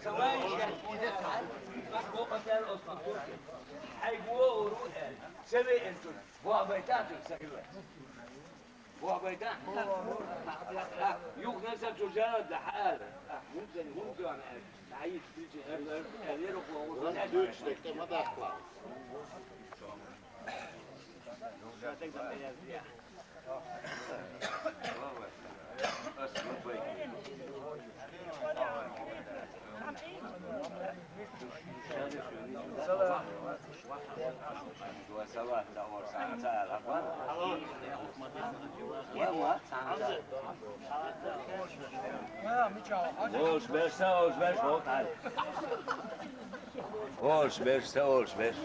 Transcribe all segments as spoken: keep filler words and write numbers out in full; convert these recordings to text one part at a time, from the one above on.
Sewayî şerkî de kal, bak bu otel olsun. Ay bu oru el. Seve entun. Bu abaytatun sekiyor. Bu abaytan. Yok neyse çocuğa da hal. Mümkün, mümkün. Hayır, bir şey. Her yer o. Dört işte, tamam da. Hoş, beşte hoş, beş, hoş, hadi. Hoş, beşte hoş, beş.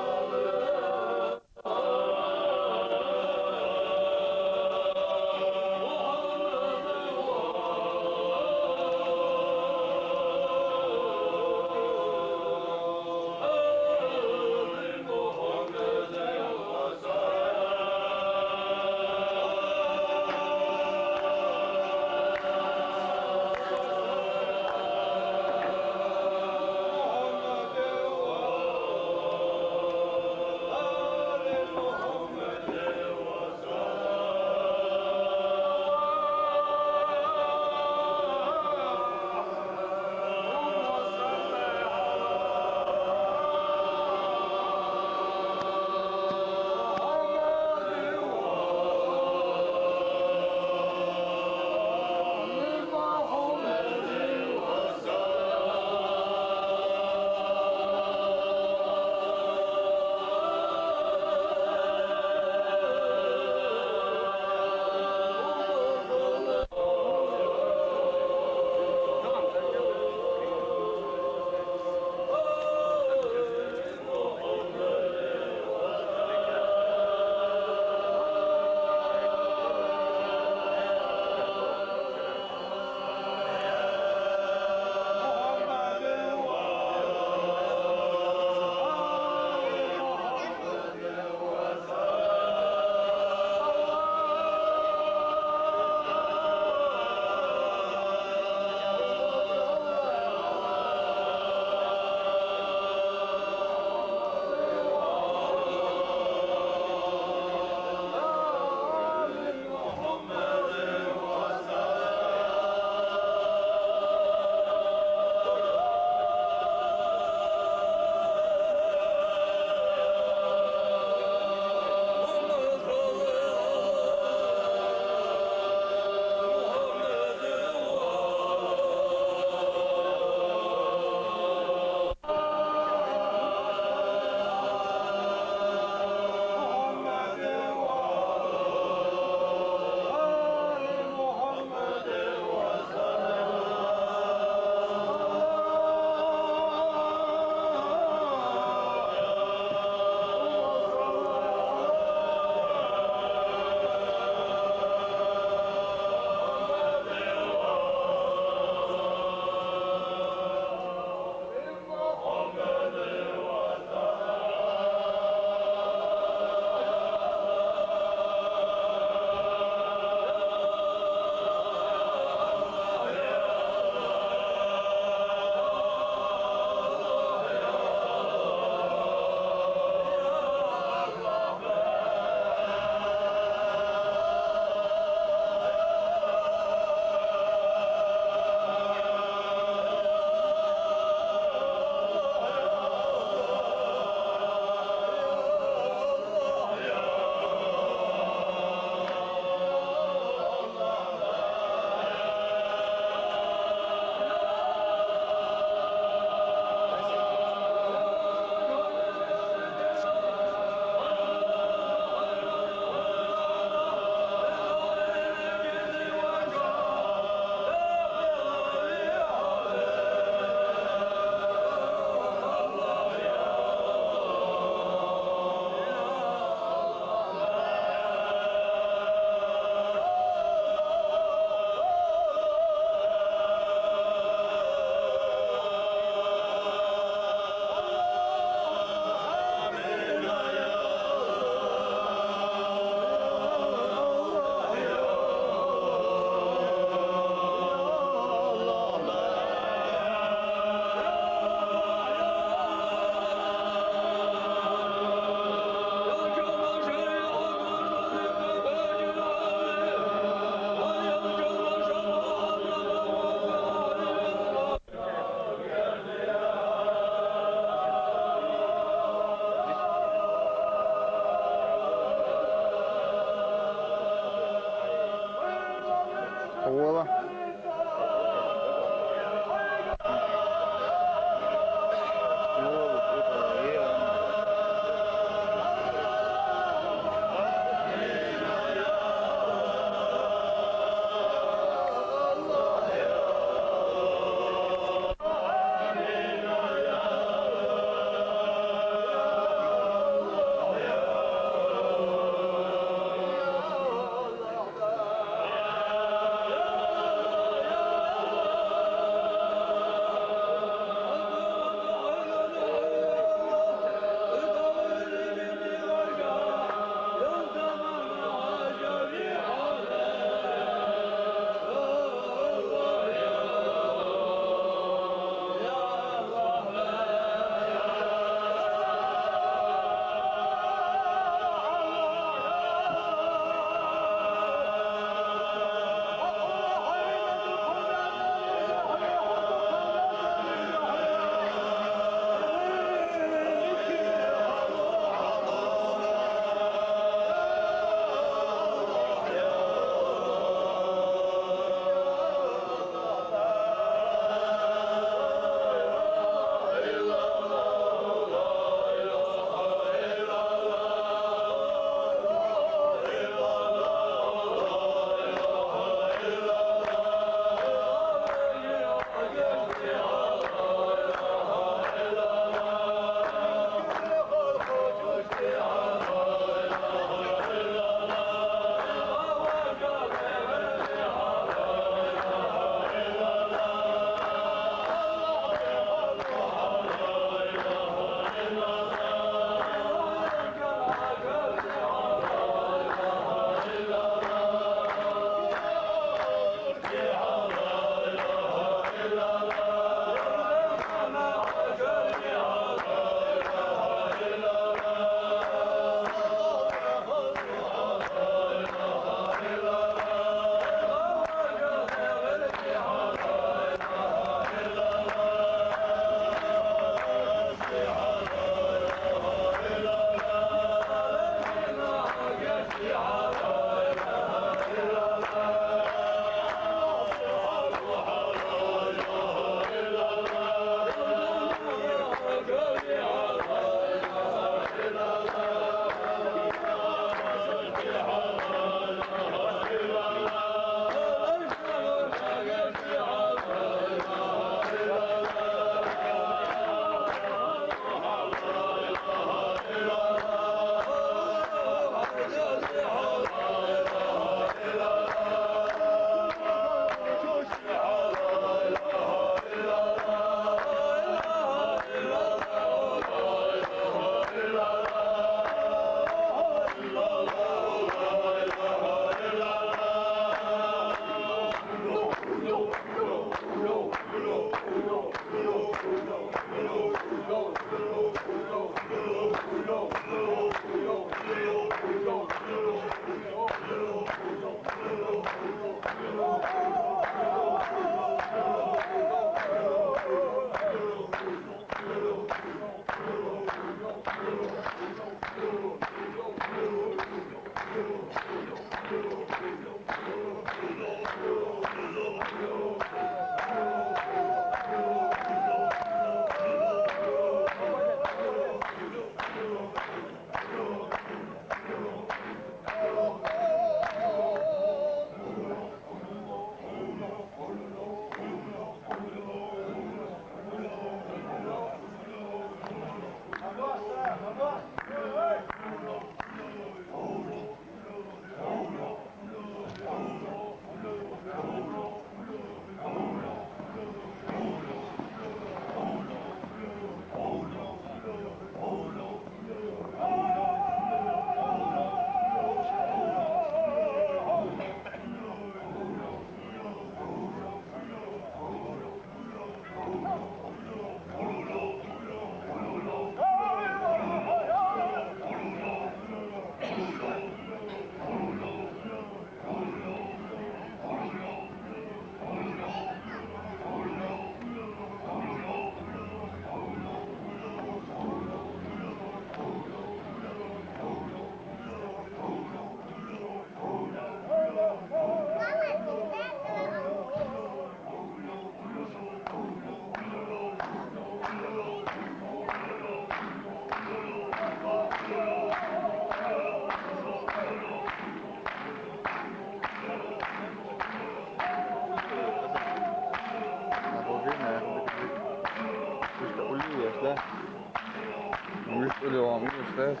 First.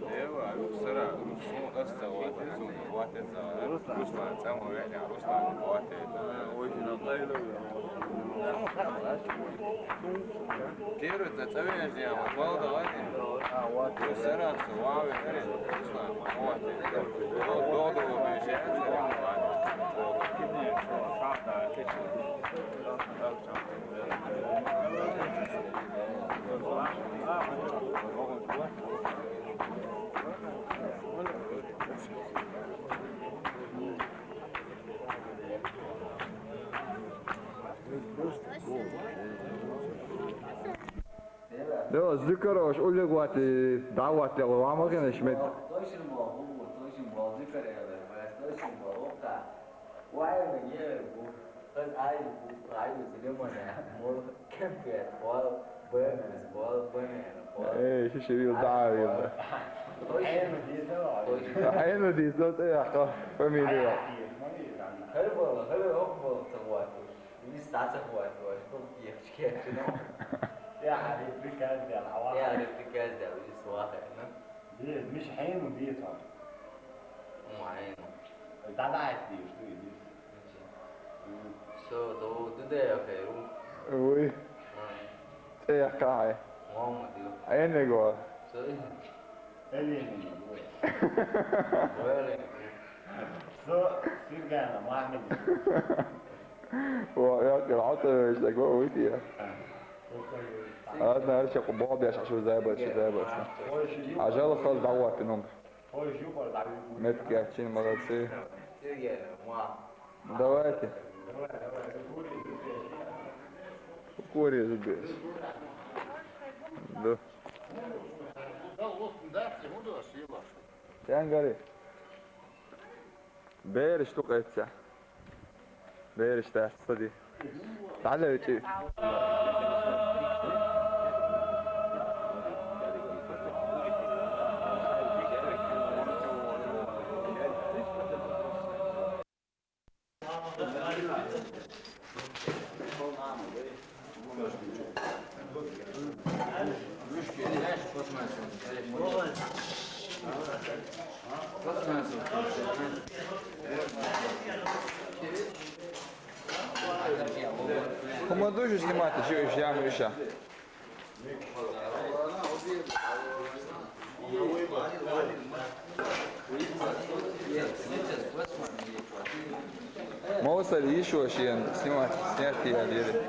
Эва, рухсара, рухсун аса ватезун, ватеза, Руслан, цама веня, Руслан, ватеза. Ой, на тайло. Первый, да, цавеня, вот, валда, ватеза. А, вот. Рухсара, ваве, Руслан, ватеза. Додо, вежа, Дела, зикарош, уллуг вати, дӀаватла, ва ма гинаш мед. Точно бал, точно бал, зикар яла, точно бал, ока. Вай, ма, не, бу. Хаз ай, ай, Сулейман, мол, кем пет, пол, бэмэс, пол, бэмэр, пол. Эй, ши шевил, да, вил. Точно. Точно. Айну диза, ты, а, фамилия. Хэр бол, хэр ох бол, цагуат. Мис та цагуат, ой, хол, ехчке, ну. Я, реплика сделал, а? Я, реплика сделал, и слаха, ну. Дий, миш хьейну дий тон. Ма хьейну. Да, да, это дий, что и дий. Всё, до, до, до, я хейру. Ой. М. Э, я кай. Мама, дий. А я не го. Всё, и. Э, не, не, не. Ой. Всё, Сергей, Махмед. О, я, я, а ты, я, я, я, я. Ладно, я щас боб, я щас шо забыл, шо забыл. Ажал хаз давай, пинунг. Метки, очень молодцы. Давайте. Кури зубец. Да. Тянгари. Бери, что это? Бериш тӀехь ца ди. ДӀалевчӀи. Хьо ма ду уж снимать, уж, уж яму иша. Мовсар ишо шен снимать, снять я дери.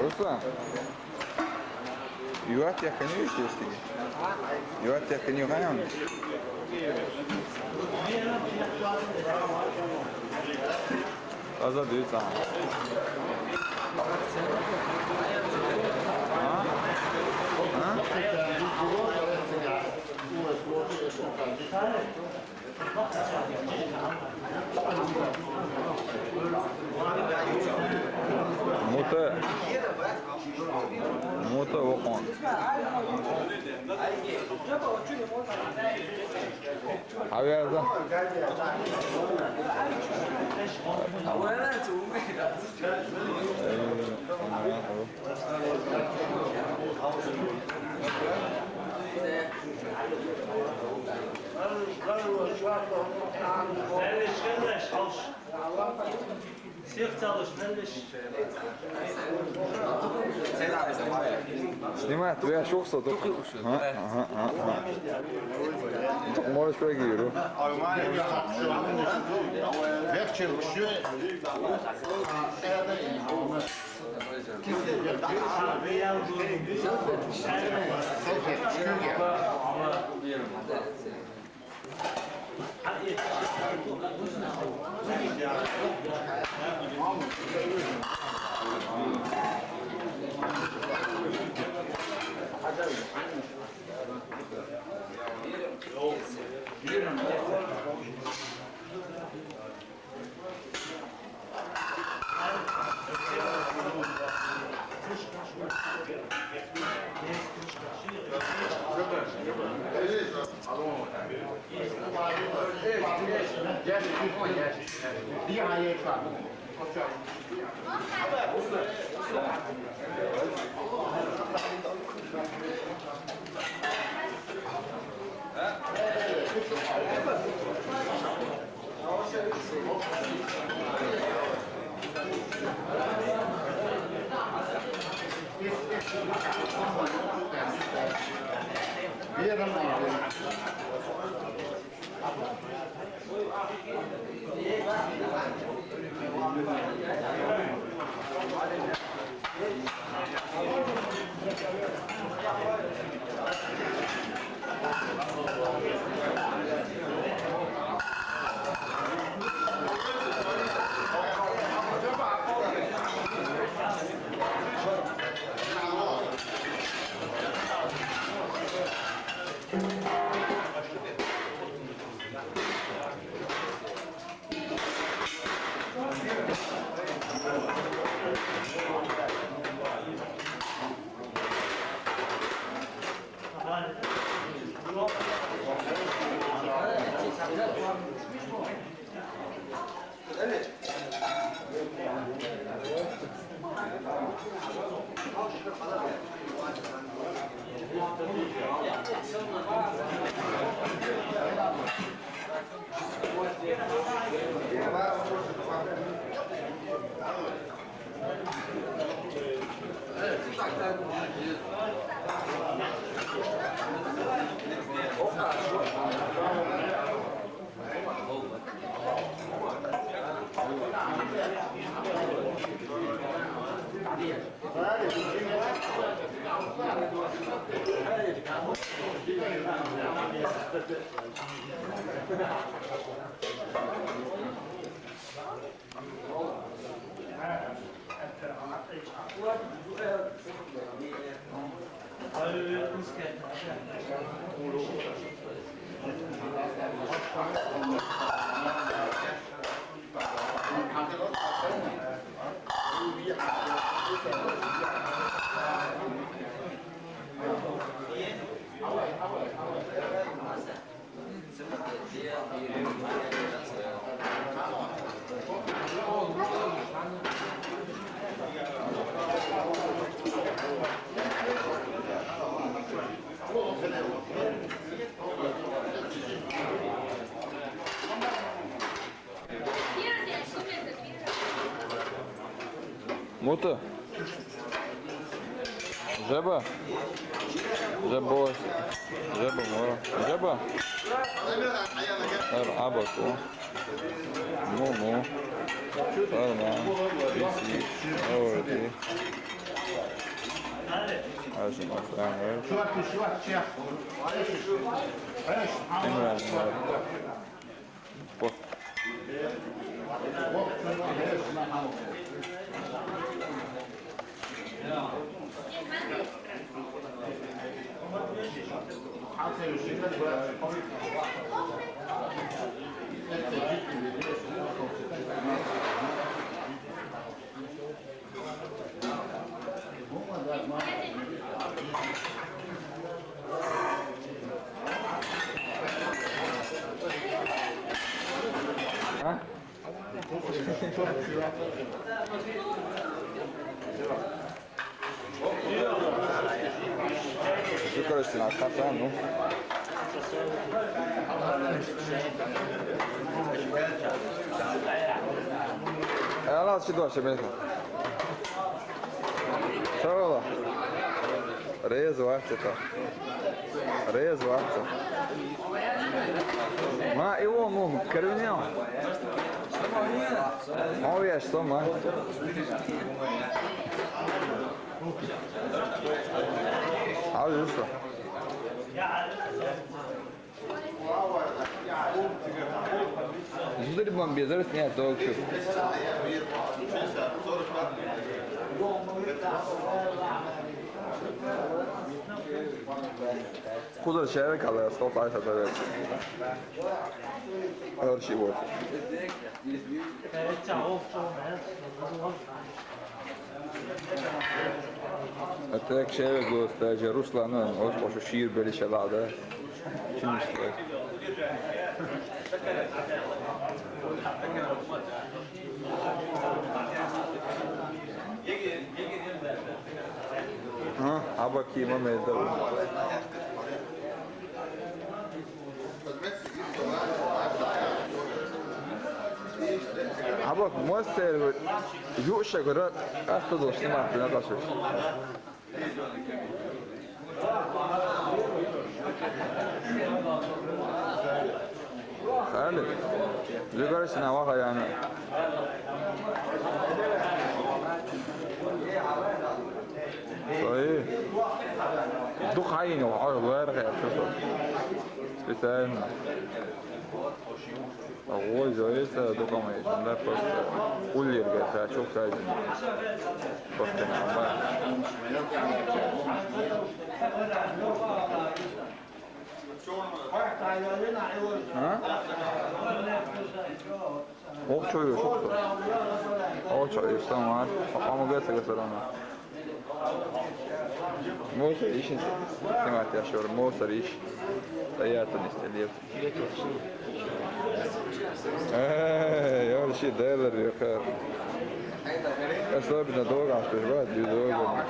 Ruslan, ýuwat ýakany öýşdürişdi. Ýuwat ýakany ýuwanyň. Azat öýt saňa. Ha? Ha? Abi yazdı. Снимать, тебя шухса, только. Ага, ага, ага. Только можешь реагировать. Муты. Жеба. Жеба. Жеба. Жеба. Жеба. Эр абаку. Ну, ну. Эр на. Иси. Эр ди. Эр ди. Имран. Шу, короче, на кафе, ну. Э, ладно, что дальше, блин? Что было? Резво, это. Резво, это. Ма, его, ну, коренел. Ма, я что, ма? А, видишь что? Зударь бомбезер снять только. Куда человек, а стол так это. Короче, вот. А так человек был, даже Руслан, он, он, он шире были шалада. А, абаки мамеда. Абак мастер, юша гора, а что должен снимать, на кашу. Хали. Зугарсна ва хаяна. Сой. Ду хайни ва ар вар хэ. Специально. Ой, зоиса дукамай. Да просто уллерга та чук та. Просто на. А? Ох, чё, ё, что? Ох, чё, ё, что, а? А, а, могу я тебе сказать, а? Мусор ищи, снимать, я шор, мусор ищи. Да я-то не стелил. Э, я вообще дайлер, я хер. Особенно долго, что ж, бывает, долго.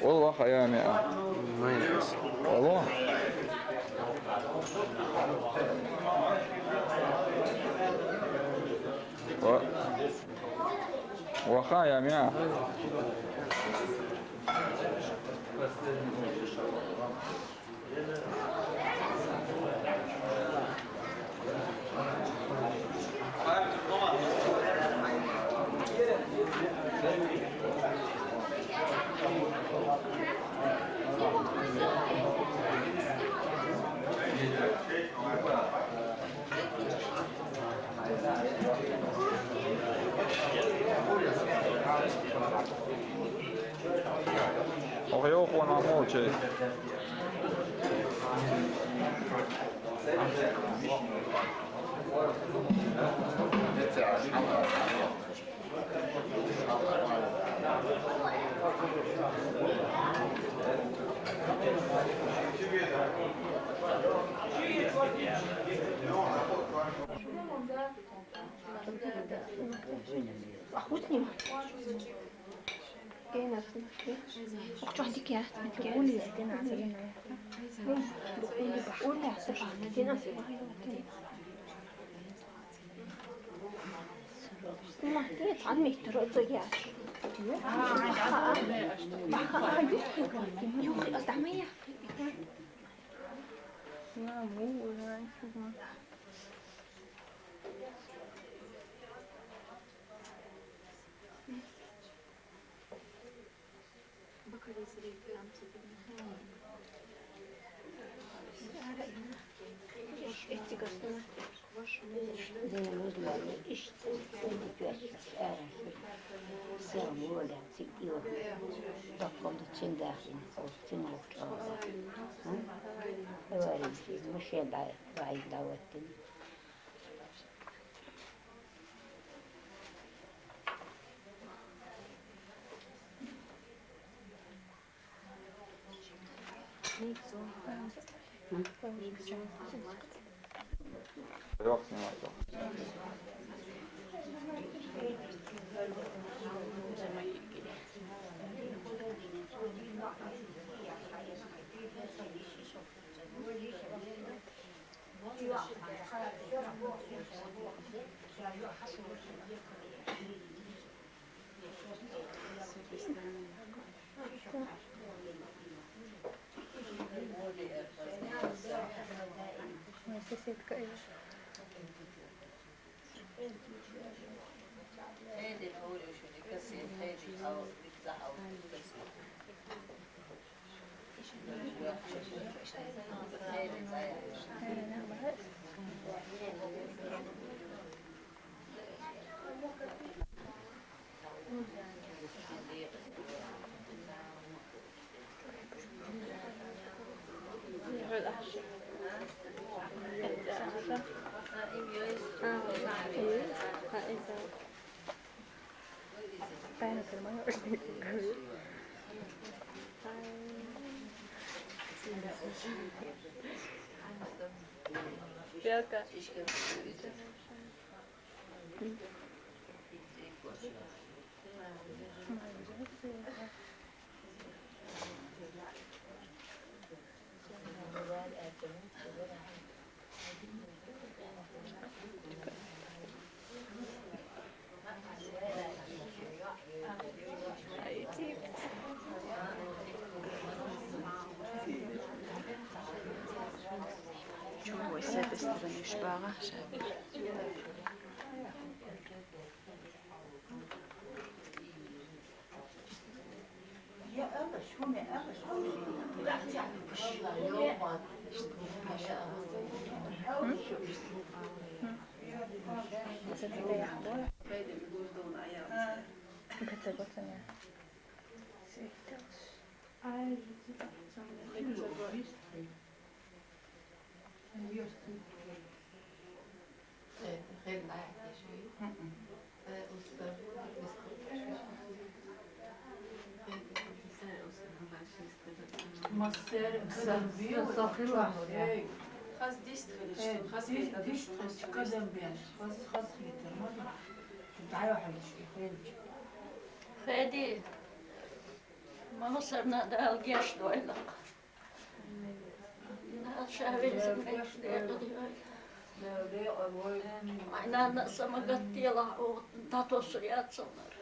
Ол ва хаями а. Майнас. Алло. Ва. Ва хаями а. Ох, ё, хуана молча. Ахуй снимай. Эн артын. Ох, чон дик яа, дик яа. Снимай, тан метр, ой, яаш. Баха, а, ю. Ю, а, да, моя. Эти гостиницы. День рождения, ищ, сам воля, цик, и вот таком чин дахин, вот чин вот. Говорим, мы все дай, дай, да, вот. Yok, снимай, yok. Соседка, э. Белка. Чего с этой стороны шпага? Хеди, ма мусарна Дала геш дойла. Дала ша веза. Майнана самагат дела, о, датосу яцалар.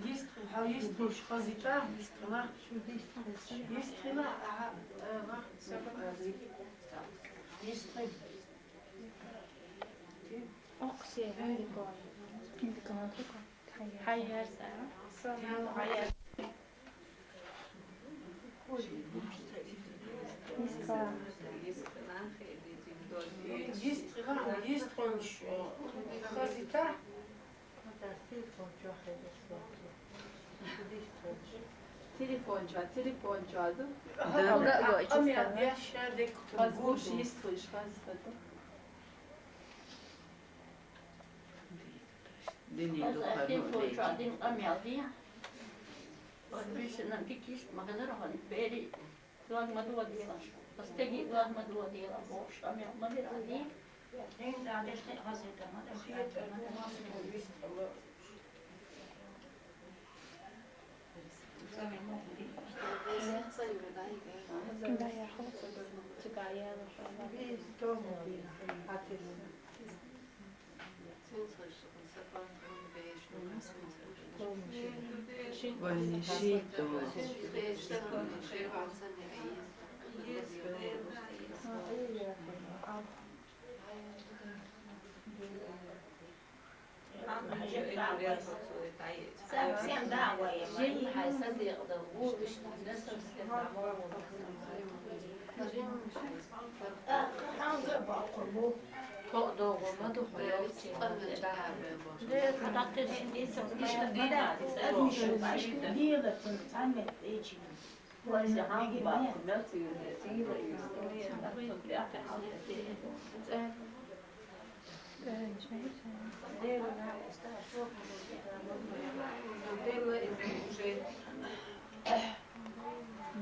Йистхила, йистхила, шкъа зита, йистхила. Йистхила, ага, ага, саб, ага. Йистхила. Окси, хӀяндикон. Хьаяр сара. Хьаяр. Йистхила, йистхила, хазита. Телефон чуа, телефон чуа ду. Да, да, да, честно. Хазбуш йистхуш, хазбуш. Дини духану. Дин къамиялди. Бисина дикиш магадара хан бери. Лагмадула дила. Астеги лагмадула дила. Бош къамиялма биради. Ин дадеште газета мада. Да, я хочу. Цикая, Ваниши то.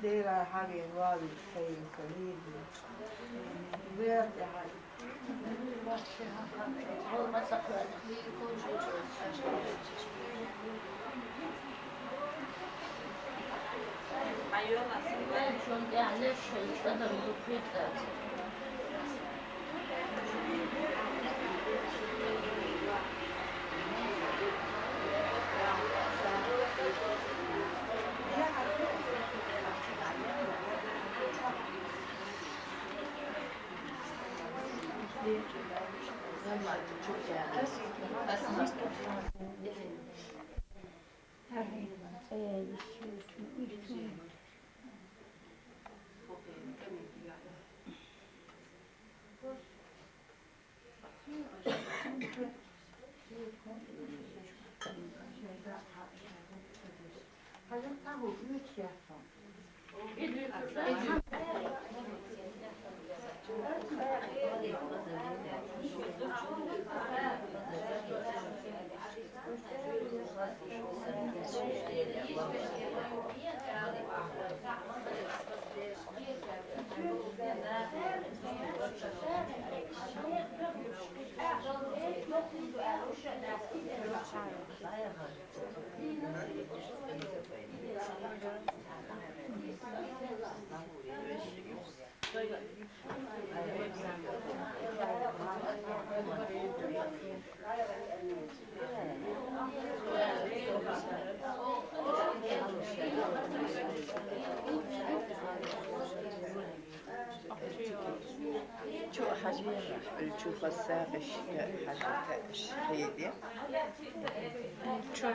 Dera hagin wali khair khalid. Dera hagin. Чу хьажийра, чу фасса гӀиша хьажата шхьеди. Чу.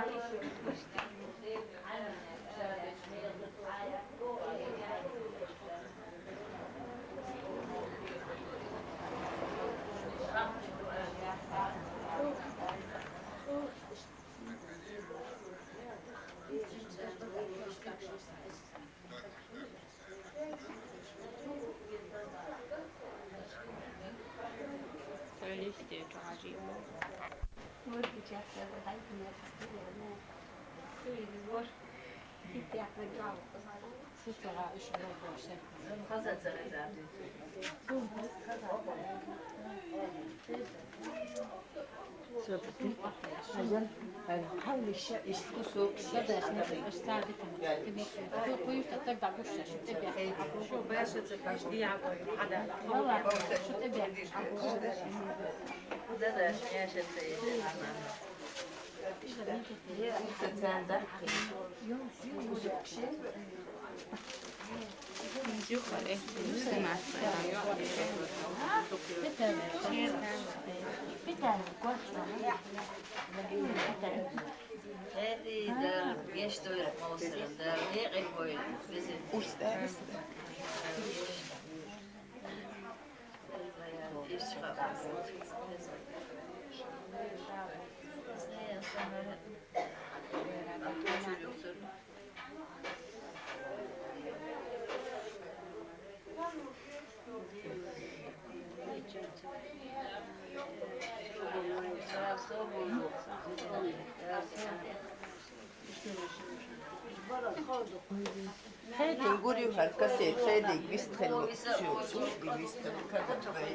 Хейлин гури гьар касе, хейлин вистхел муксу, вистхел кадабай.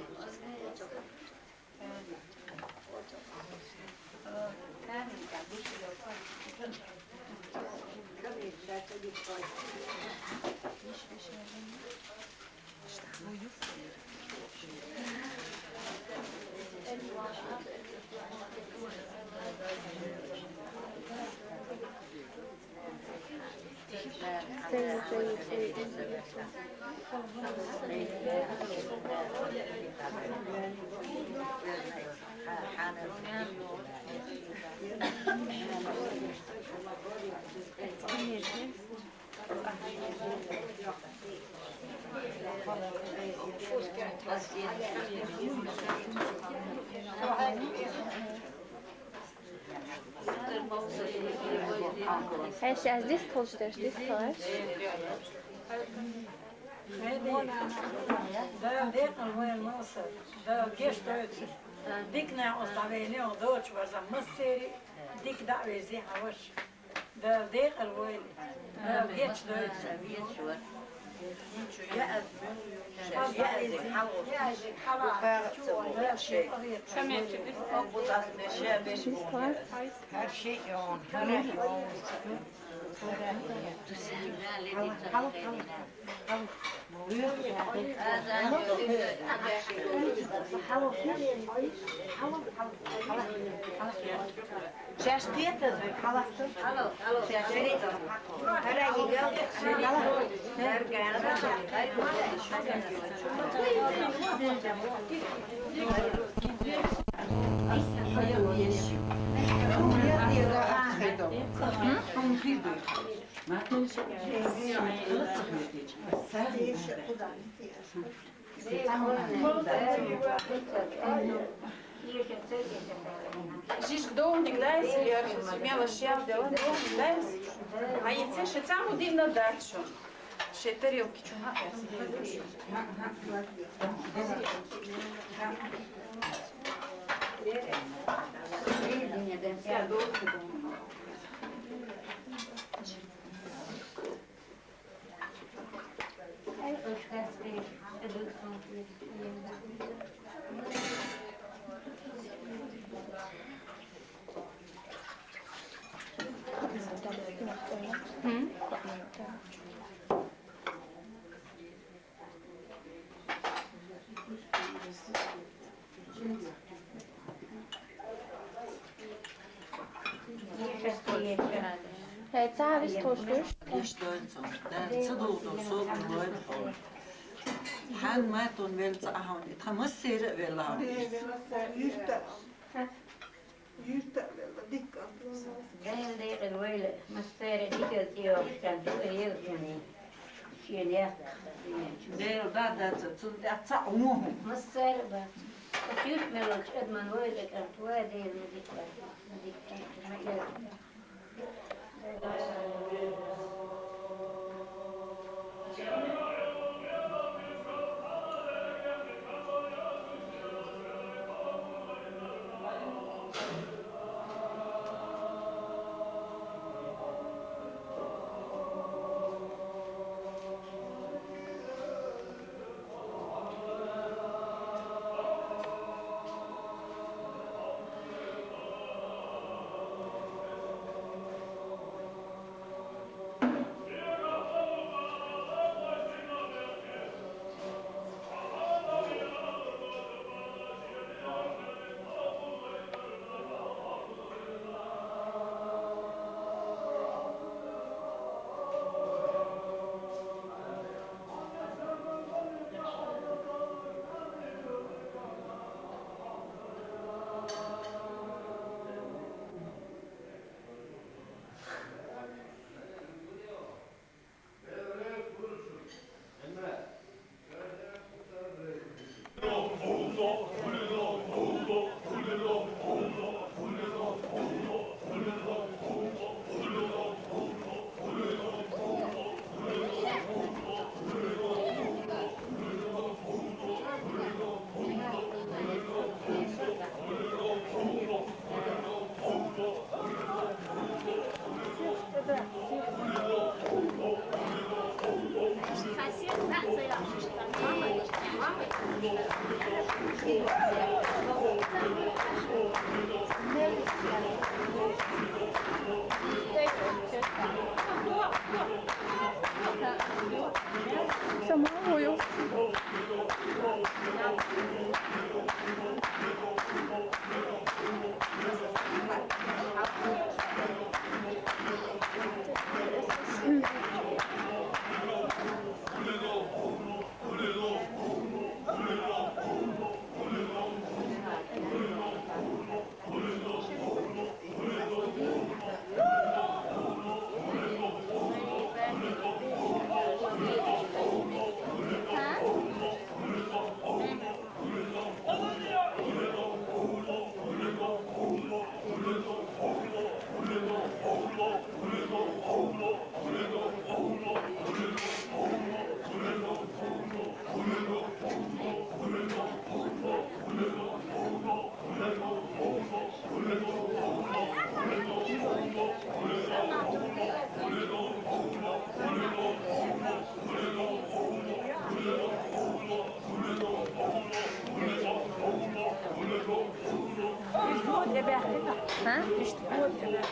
Хьаьший, аз дистхалаш дерш, дистхалаш. Дала декъал вайла, Мовсар. Дала гечдойла. Дика накъост дӀавайла оха долча варзан массеран а, дика дӀа а везий хьан ваша. Дала декъал вайла. Дала гечдойла. Жижиг догӀаниг лаьцна яр, мелаш ял дела догӀаниг лаьцна. А йице ши цхьа хӀу дина дац шуна. Ши тарелки чу хьаэц. Хье, ца вистхуш душ? Ишт дойла цунга. Дала ца дугӀу ду, со гулойла хьо. Хьан ма тун велла ца ахьон, тха массера а велла хьо. Юрта а велла, дика кӀант вала. Дала декъал вайла, массара дика цӀи йоагӀаш кӀант вала, ел шуни. Шен яккха. Дела да даца, цун тӀа ца Ӏу хӀума. Массара а бац. Ас юрт мел волча адаман вайла кӀант, ва Дела, ма дика вац, ма дика кӀант, ма эл.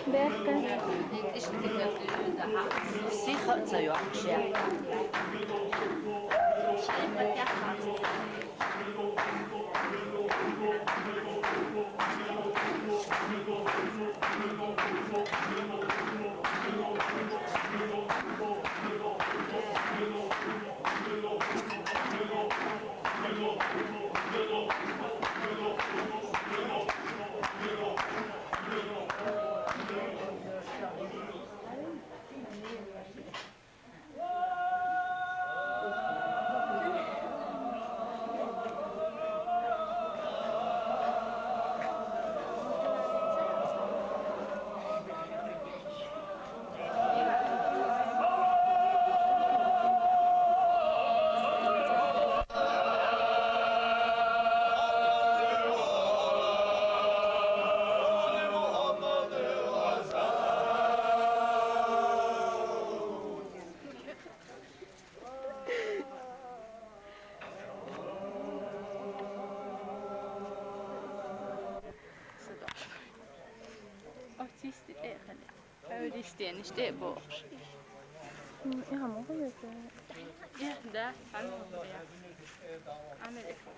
Бехка. Сиха ца йоахши. Артисти тӀехьа. Артисти ништи бохш. М, я могу это? Я, да, она говорит. Она это.